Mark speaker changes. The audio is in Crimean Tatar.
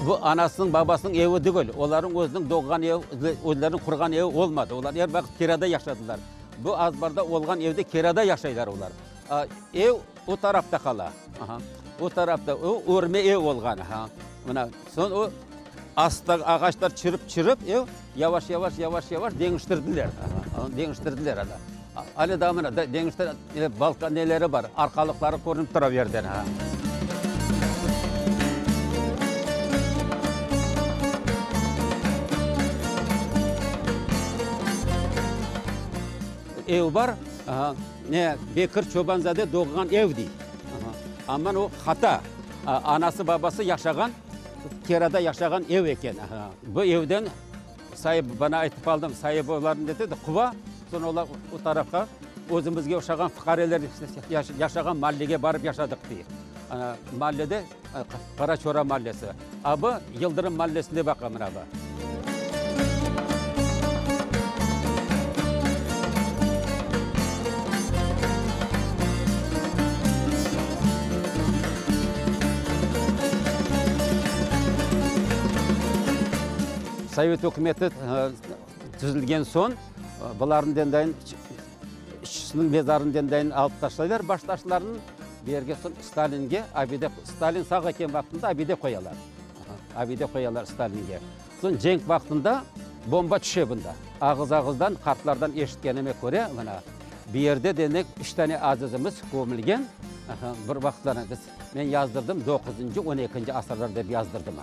Speaker 1: Bu anasınıñ, babasınıñ evi degil, olarnıñ özüniñ doğğan evi, özleriniñ qurğan evi olmadı. Olar er vaqıt kirada yaşadılar. Bu azbarda olğan evde kirada yaşaylar olar. Ev o tarafta qala. O tarafta, o örme ev olğan. Mına, soñ o astta ağaçlar çürip-çürip, ev yavaş-yavaş, yavaş-yavaş deñiştirdiler. Deñiştirdiler ana. Ale daa mına deñiştir, balka neleri bar, arqalıqları körünip tura bu yerden. Ev bar. Ne, Bekir Çoban-zade doğğan ev dey. Amman o hata. Anası, babası yaşağan, kerada yaşağan ev eken. Bu evden saibi, bana aytıp aldım, saibi olarnı ne dedi, quva, soñ olar o tarafqa, özümizge oşağan fuqareler yaşağan mallege barıp yaşadıq, dey. Mallede, Qara Çora mallesi. A bu Yıldırım mallesinde baqa mına bu. Sovet ükümeti tizilgen soñ, bularnıñ dendayın işçisiniñ mezarını dendayın alıp taşlaylar, baş taşlarını, bu yerge soñ Stalinge abide, Stalin sağ eken vaqtında abide qoyalar. Abide qoyalar Stalinge. Soñ cenk vaqtında bomba tüşe bunda. Ağız-ağızdan, qartlardan eşitkenime köre, mına, bu yerde demek üç tane azizimiz kömülgen. Bir vaqıtları biz, men yazdırdım, doquzıncı, on ekinci asırlar dep yazdırdım.